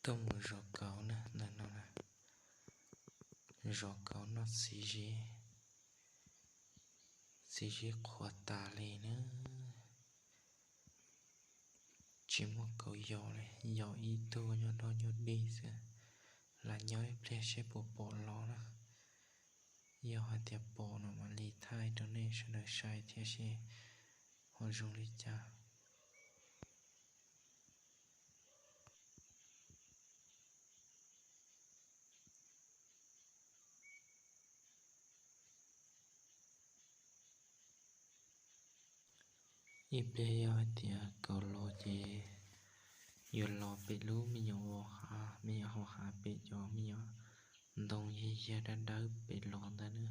Tuaj mus zov kauv na, ntawm no na, zov kauv noj txiv zeb, txiv zeb qhuav tas li na. Tsis muaj kauv yos li, yos ib tug nyuag dog nyuag dig xwb. Lam nyob ib pliag seb puas pom los na. Yog hais tias pom no mam li thaij rau nej sawv daws saib thiab seb ho zoo li cas. Ib pliag yog hais tias kauv los ces yuav los pem lub me nyuam vos hav, me nyuam hauv hav pem cov me nyuam ntoo yag yag dawb dawb pem los ntawd na.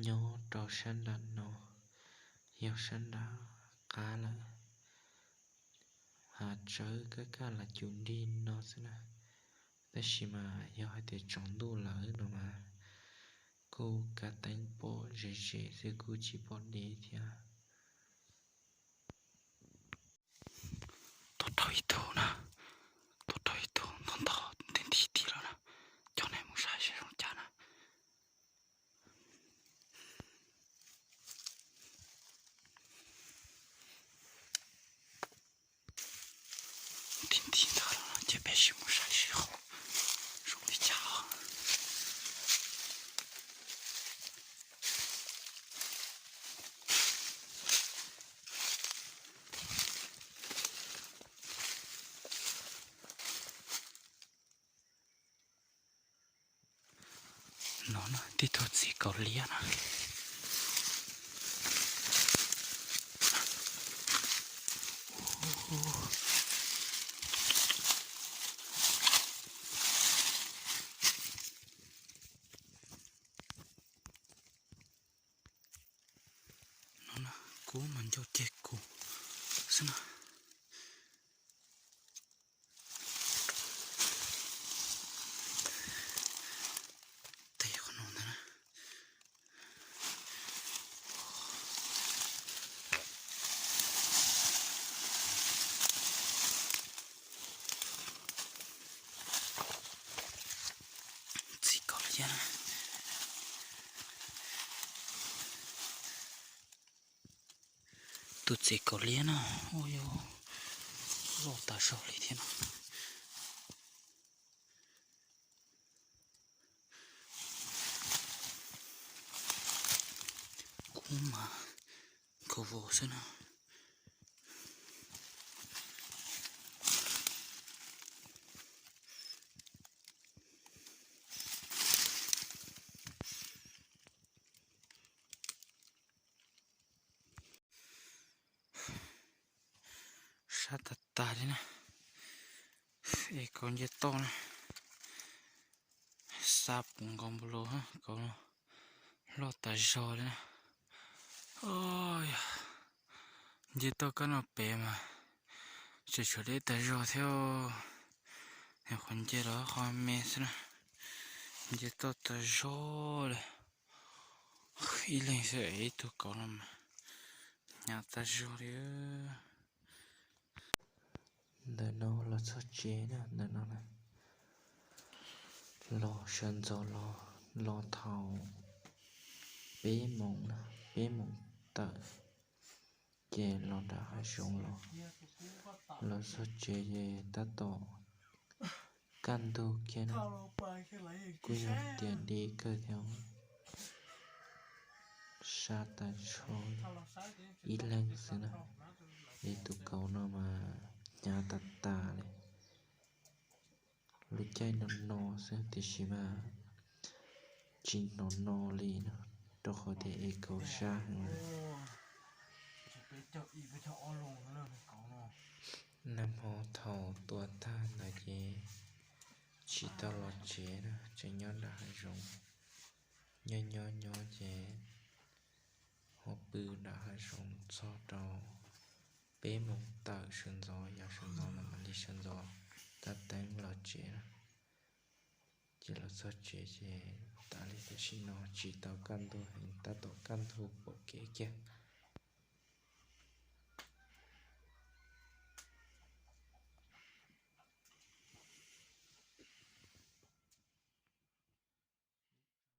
Nyob rau sab nram no yog sab nram qab lawm, hav tsawb kaj kaj los cuj nrig no xwb na. Tab sis mas yog hais tias tsaus ntuj lawm no mas kuj kav teeb pom ze ze xwb, kuj tsis pom deb thiab. Tuaj raug ib tug na, tuaj raug ib tug ntog ntog nti nti tim lawm na. Cov neeg mus saib seb zoo cas na. Nti nti ntawd lawm no ces peb sim mus saib seb ho zoo li cas. No na, tib tug txiv kaus liab na. No na, kub mas ncauj ceg kuv xwb na. Tes qhov no ntag na. Txiv kaus liab na. Tus txiv kaus liab na, ua yog loj tas zog li thiab no. Kub mas khaus vos xwb na. Sab tag tag li na. Es kauv nce toj na, xa puv nkaus npaum li, kauv loj tas zog li na. Nce toj kab no pem mas tseem tshuav deb tas zog thiab. Qhov nce los qhov me xwb na, nce toj tas zog li. Ib leeg xwb ib tug kauv no mas hnyav tas zog li. Ntawm no los txog tsev na, ntawm no na. Los sawv ntxov los, los thaum peb moos na, peb moos tawm, ces los nram hav zoov los. Los txog tsev ces tab tom kaj ntug kiag na, kuj yog tias deb kawg thiab. Sab tas zog, ib leeg xwb na, es tus kauv no mas hnyav tas tas li. Lub caij no no xwb tiam sis mas tsis hnov no li na, rau qhov tias es kauv sab heev. Nag hmo thaum tua tag ntawd ces tsis tau los tsev na, tseem nyob nram hav zoov. Nyob nyob nyob ces ho pw nram hav zoov txog rau peb moos tawm sawv ntxov, yog sawv ntxov no mam li sawv ntxov tab teeb los tsev na. Ces los txog tsev ces tas li tam sim no tsis tau kaj ntug heev, tab tom kaj ntug pom kev kiag.